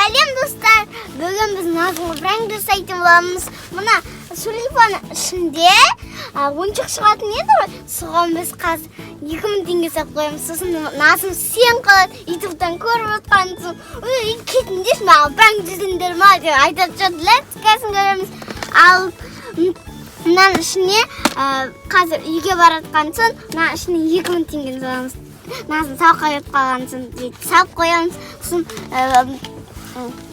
Сәлем, достар! Бүгін біз Назымға пранк жасайтын боламыз. Мына сулифаның ішінде ойыншық шығатын еді ғой. Соған біз қазір 2000 теңге салып қоямыз. Сосын Назым сен қалады, ютубтан көріп отқан соң, ой, кетіңдерші, маған пранк жасаңдар ма деп айтады шығар. Қазір көреміз. Ал мынаның ішіне қазір үйге баратқан соң мына ішіне 2000 теңгені саламыз. Назым сабаққа кетіп қалған соң бүйтіп салып қоямыз. Сосын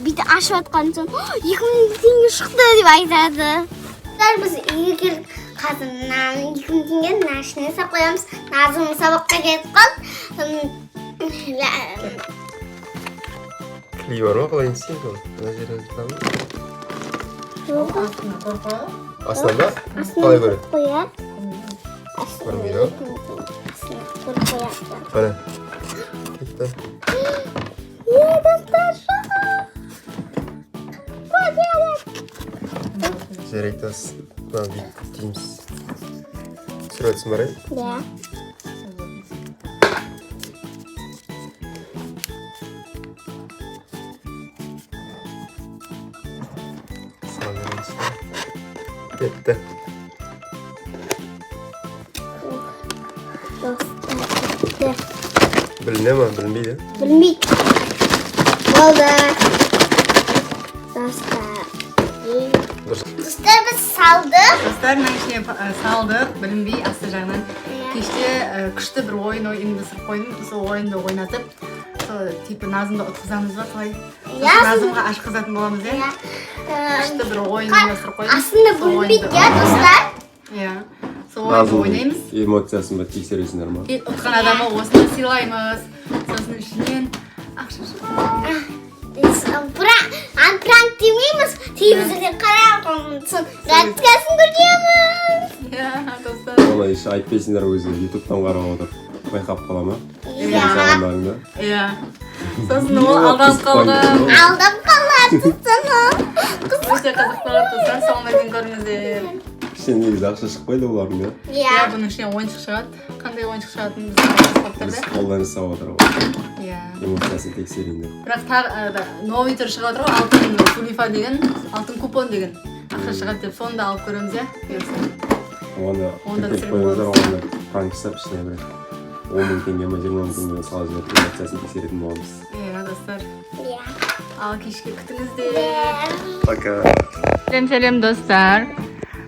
бүйтіп ашып жатқан соң 2000 теңге шықты деп айтады. Достар, біз үйге келдік. Қазір мынаның 2000 теңгені мына ішіне салып қоямыз. Назым сабаққа кетіп қалды. Клей бар ма, қалай істейміз оны? Мына жерін жыртамыз. Жоқ. Астына қойып қояды. Астынан ба? Астына Қалай көреді? қояды. Көрмейді ғой. Астына қойып қояды. Қане. Кетті. Е, достар, қояды. Жарайды, мына бүйтіп дейміз. Түсіріп жатсың ба, Арай? Иә. Сала береміз. Кетті. Достар, кетті. Біліне ма? Білінбейді. Білінбейді. Болды. Достар. Дұрыс. Достар, біз салдық. Достар, мына ішіне салдық, білінбей асты жағынан. Иә. Кеште күшті бір ойын ұйымдастырып қойдым. Сол ойынды ойнатып, сол типа Назымды ұтқызамыз ба, қалай? Сосын Иә. Назымға ашқызатын боламыз, иә? Иә. Күшті бір ойын ұйымдастырып қойдым. Астында Сол білінбейді, ойынды иә, достар? Иә. Сол ойынды ойнаймыз. Эмоциясын ба тексересіңдер ма? И ұтқан адамға осыны сыйлаймыз. Сосын ішінен ақша шығады. Пранк демейміз. Телевизорден қарап, соң реакциясын көреміз. Иә, достар. Оны еш айтпайсыңдар, өзі ютубтан қарап отырып байқап қала ма? Иә. Салғандарыңды. Иә. Сосын ол алданып қалған. Алдап қалады соны. Өте қызық болады, достар. Соңына дейін көріңіздер. Ішінен негізі ақша шықпайды олардың, иә? Иә. Иә, бұның ішінен ойыншық шығады. Қандай ойыншық шығатынын біз байқап Біз тұрды. қолдан жасап отыр ғой. Иә. Эмоциясын тексерейін деп. Бірақ тағы да, новый түрі шығып жатыр ғой, алтын сулифа деген, алтын купон деген. Ақша шығады деп, соны да алып көреміз, иә. Бұйырса. Оны Оны да тіркеліп түсіріп қойыңыздар, боламыз. оны пранк жасап, ішіне бір 10 000 теңге ма, 20 000 теңге ме салып жіберіп, эмоциясын тексеретін боламыз. Иә, достар. Иә. Ал кешке күтіңіздер. Пока. Сәлем, сәлем, достар.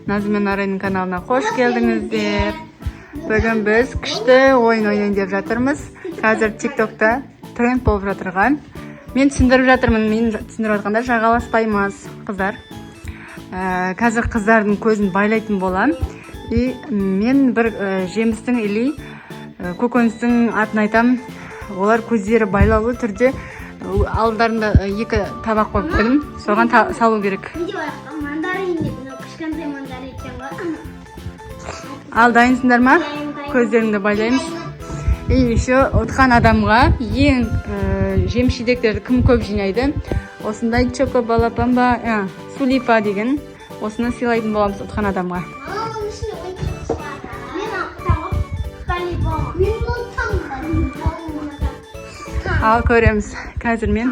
Назым мен Арайдың каналына қош келдіңіздер. Бүгін біз күшті ойын ойнайын деп жатырмыз. Қазір ТикТокта тренд болып жатырған. Мен түсіндіріп жатырмын, мен түсіндіріп жатқанда жағаласпаймыз, қыздар. Қазір қыздардың көзін байлайтын болам. И мен бір жемістің или көкөністің атын айтам. Олар көздері байлаулы түрде алдарында екі табақ қойып қойдым. Соған салу керек. Не деп айтқан? Мандарин деп, мынау кішкентай мандарин екен ғой. Ал дайынсыңдар ма? Дайын, дайын. Көздеріңді байлаймыз. И еще ұтқан адамға ең жеміс жидектерді кім көп жинайды, осындай чоко балапан ба, сулифа деген, осыны сыйлайтын боламыз ұтқан адамға. Мама, оның ішінде ойыншық шығады. Мен ұтамын. По-любому. Мен ұтамын. По-любому. Ал көреміз. Қазір мен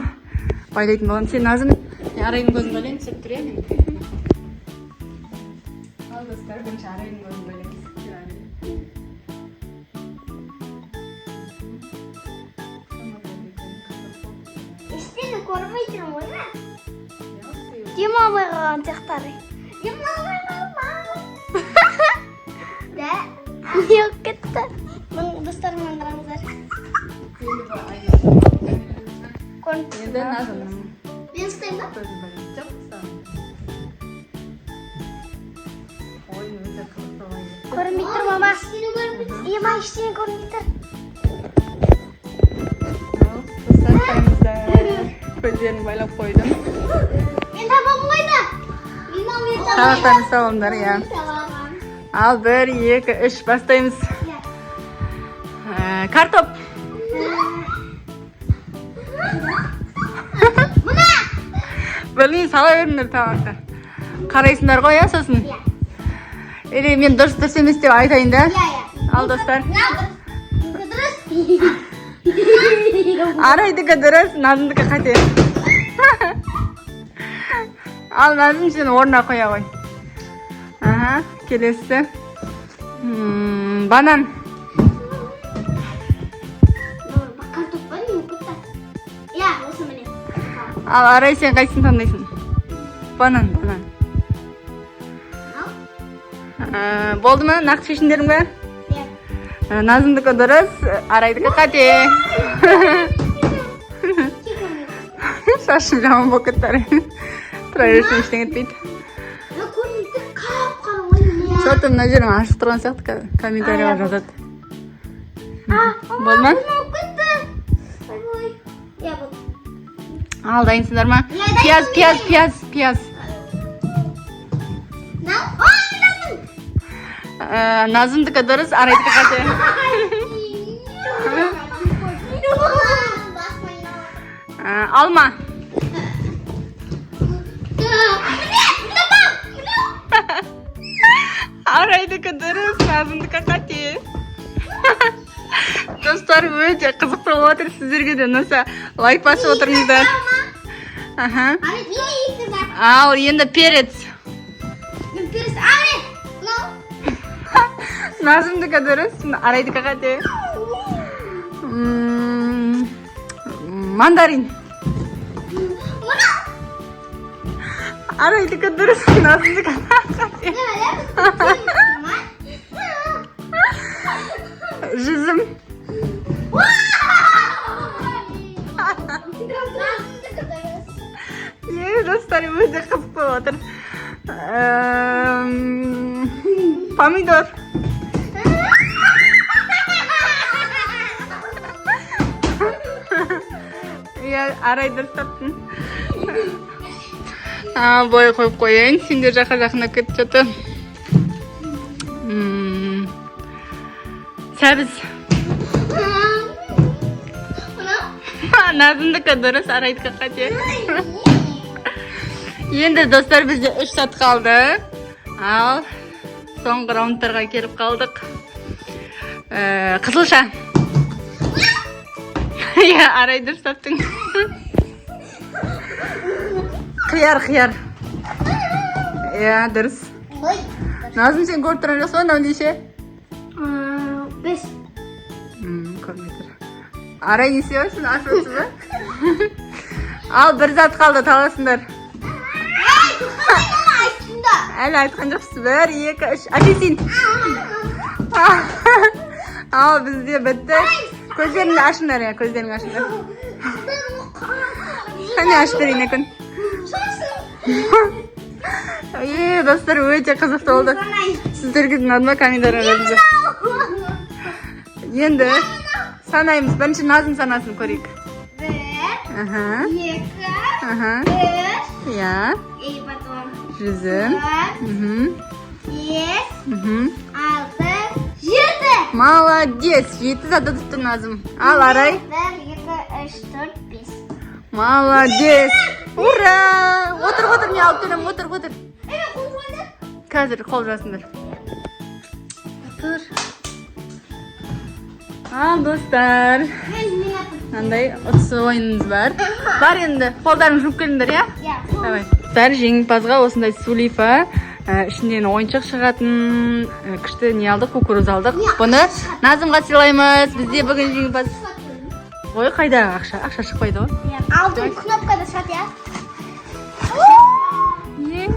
байлайтын боламын. Сен, Назым, мен Арайдың көзін байлаймын, түсіріп тұр, иә, мен. Ал достар, бірінші Арайдың көзін байлаймыз. Кел, Арай. Ештеңе көрмей тұрмын ғой мен. Демалмай қалған сияқты Арай. Демалмай қалман. Да? Не болып кетті? Міне, достар, мынаны қараңыздар. Көрініп тұр Енді ма? Назымның Мен ұстаймын ба? көзін байлаймын. Жоқ, ұстамаймын. Ойын өте қызықты ойын. Көрінбей тұр, мама. Ема, ештеңе көрінбей тұр. Ал, достар, қараңыздар. Көздерін байлап қойдым. Мен табағым қайда? Мен мен табағым. Табақтарын салыңдар, иә. Табағым. Ал бір, екі, үш, бастаймыз. Иә. Картоп. Мына! Білмеймін, сала беріңдер табаққа. Қарайсыңдар ғой, иә, сосын? Иә. Или мен дұрыс, дұрыс емес деп айтайын да? Иә, иә. Ал, достар. Мына дұрыс. Менікі дұрыс. Арайдікі дұрыс, Назымдікі қате. Ал, Назым, сен орнына қоя ғой. Аха, келесі. Банан. Картоп па, не болып кетті? Иә, осы, міне. Ал, Арай, сен қайсысын таңдайсың? Банан, банан. Ал. Болды ма? Нақты шешімдерің бе? Иә. Назымдікі дұрыс, Арайдікі қате. Шашым жаман болып кетті, Арай. Тұра берсең, ештеңе етпейді. Көрінді, қап қара ғой. Что-то мына жерің ашық тұрған сияқты, комментарийға жазады. Болды ма? Болып кетті. Ой, иә, болды. Ал, дайынсыңдар ма? Иә, дайынмын. Пияз, пияз, пияз, пияз. Мынау? Ой, Назым! Назымдікі дұрыс, Арайдікі қате. Басым айналып. Алма. Міне, мынау, мынау. Арайдікі дұрыс, Назымдікі қате. Достар, өте қызықты болып жатыр. Сіздерге де ұнаса, лайк басып отырыңыздар. Аха. Арай, міне екі зат. Ал енді перец. Мен перец. Арай, мынау. Назымдікі дұрыс, Арайдікі қате. Мандарин. Мынау. Арайдікі дұрыс, Назымдікі қате. Мына. Жүзім. Назымдікі дұрыс. Е, достар, өте қызық болып жатыр. Помидор. Иә, Арай, дұрыс таптың. Былай қойып қояйын, сендер жаққа жақындап кетіп жатыр. Сәбіз. Мынау. Назымдікі дұрыс, Арайдікі қате. Енді, достар, бізде үш зат қалды. Ал соңғы раундтарға келіп қалдық. Қызылша. Иә, Арай, дұрыс таптың. Қияр, қияр. Иә, дұрыс. Ой. Назым, сен көріп тұрған жоқсың ба, мынау неше? Бес. Көрмей тұр. Арай, не істеп жатырсың? Ашып отырсың ба? Ал бір зат қалды, таласыңдар. Ай, тоқтамай, мама, айттым да. Әлі айтқан жоқсыз. Бір, екі, үш. Апельсин. Ал бізде бітті. Көздеріңді ашыңдар, иә, көздеріңді ашыңдар. Қане, ашып берейін, Айкүн. Е, достар, өте қызықты болды. Сіздерге де ұнады ма? Комментарий жазыңыздар. Енді санаймыз. Бірінші Назым санасын, көрейік. Бір, екі, үш, и потом Жүзім. Төрт, бес, алты, жеті. Молодец, жеті зат ұтыпты Назым. Ал Арай? Бір, екі, үш, төрт, бес. Молодец, ура! Отыр, отыр, мен алып беремін, отыр, отыр. Ей, қол қойды. Қазір қол жазыңдар. Отыр. Ал, достар, Мен атым. мынандай ұтыс ойынымыз бар. Бар, енді қолдарыңды жуып келіңдер, иә? Иә, қол. Давай. Достар, жеңімпазға осындай сулифа, ішінен ойыншық шығатын, күшті не алдық, кукуруз алдық. Бұны Назымға сыйлаймыз. Бізде бүгін жеңімпаз. Ой, қайда ақша? Ақша шықпайды ғой. Иә, алтын кнопкада шығады, иә. Е,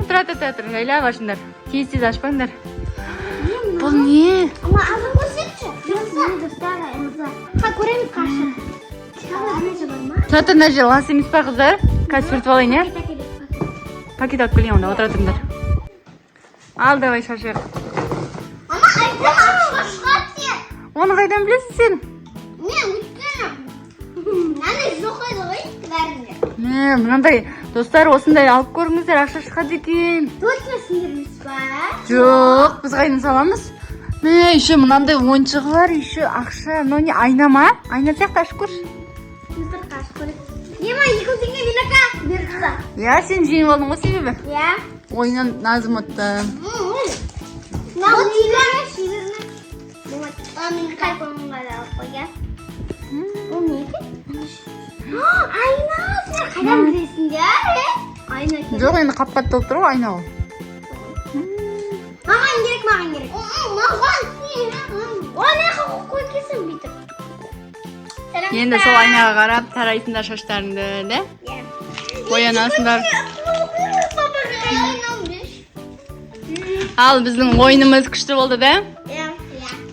тұра, тұра, тұра, тұра, жайлап ашыңдар. Тез тез ашпаңдар. Бұл не? Ама азын көрсетші. Достар, қа, көреміз, қашы. Ана жер бар ма? Тұра тұр, мына жер лас емес па, қыздар? Қазір сүртіп алайын, иә? Пакет алып келейін, онда отыра тұрыңдар. Ал, давай, шашайық. Ама айттым, ақша шығады сен. Оны қайдан білесің сен? Мен өйткені мынандай жоқ еді ғой бәрінде. Мә, мынандай, достар, осындай алып көріңіздер, ақша шығады екен. Точно сендер емес па? Жоқ, біз қайдан саламыз? Мә, еще мынандай ойыншығы бар, еще ақша. Мынау не, айна ма? Айна сияқты, ашып көрші. Мистер, қашып көрейік. Ема, 2 мың теңге менікі. Берді. Иә, сен жеңіп алдың ғой себебі. Иә. Ойыннан Назым ұтты. Мынау шеберме, шеберме. Болмайды. А, мен қай да алып қойған. Ол не екен? Айна, сен қайдан білесіңдер, е? Айна керек. Жоқ, енді қат қат болып тұр ғой айна ол. Маған керек, маған керек. Маған. Ана жаққа қойып келсін бүйтіп. Енді сол айнаға қарап тарайсыңдар шаштарыңды, да? Иә. Боянасыңдар. Ал біздің ойынымыз күшті болды, да? Иә.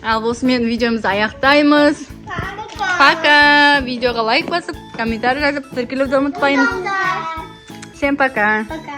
Ал осымен видеомызды аяқтаймыз. Пока! Видеоға лайк басып, комментарий жазып, тіркелуді ұмытпаймыз. Всем пока! Пока.